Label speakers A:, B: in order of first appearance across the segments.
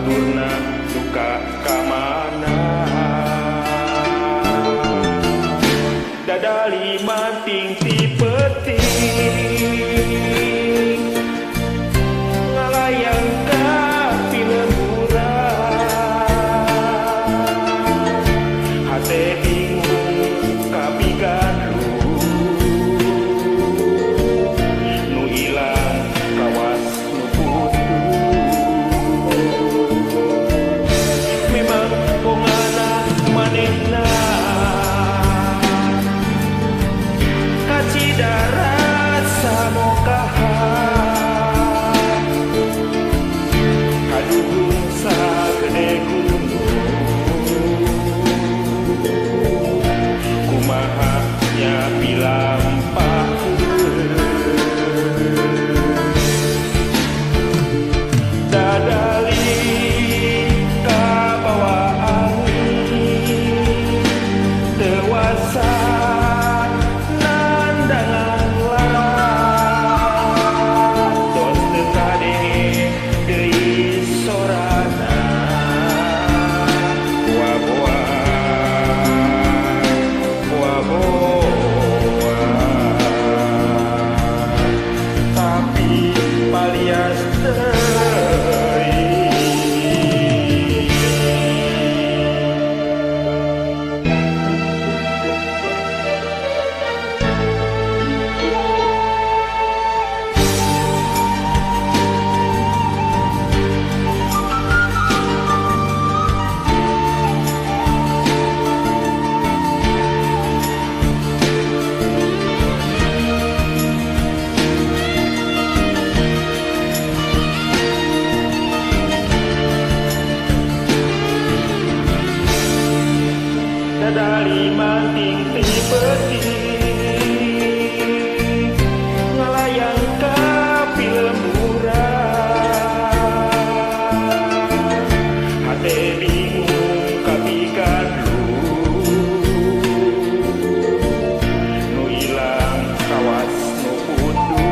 A: Baturna duka ka mana dadali manting ti peuting ngalayang ka pilemburan hate bingung kapigaduh nu ilang kawas nu putu memang bongana manehna kacida rasa mokahan kaduhung sagede gunung kumaha nya pilampah dadali kabawa angin dewasa nandangan lara tos teu kadenge deui sorana boa-boa boa-boa tapi palias teuing. Dadali manting ti peuting ngalayang ka pilemburan hate bingung kapigaduh nu ilang kawas nu putu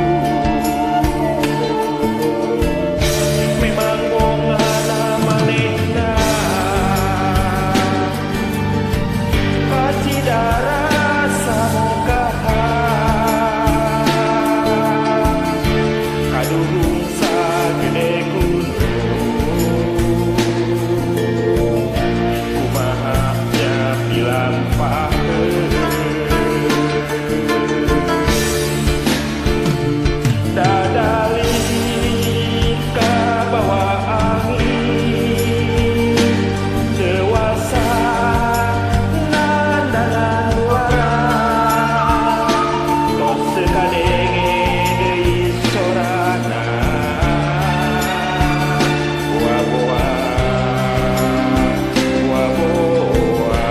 A: memang bongana manehna kacida rasa mokahan kaduhung sagede gunung kumaha nya pilampaheun dadali kabawa angin cewasa nandangan lara tos teu kadenge deui sorana boa-boa boa-boa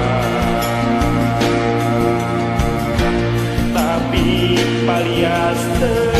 A: tapi palias teu.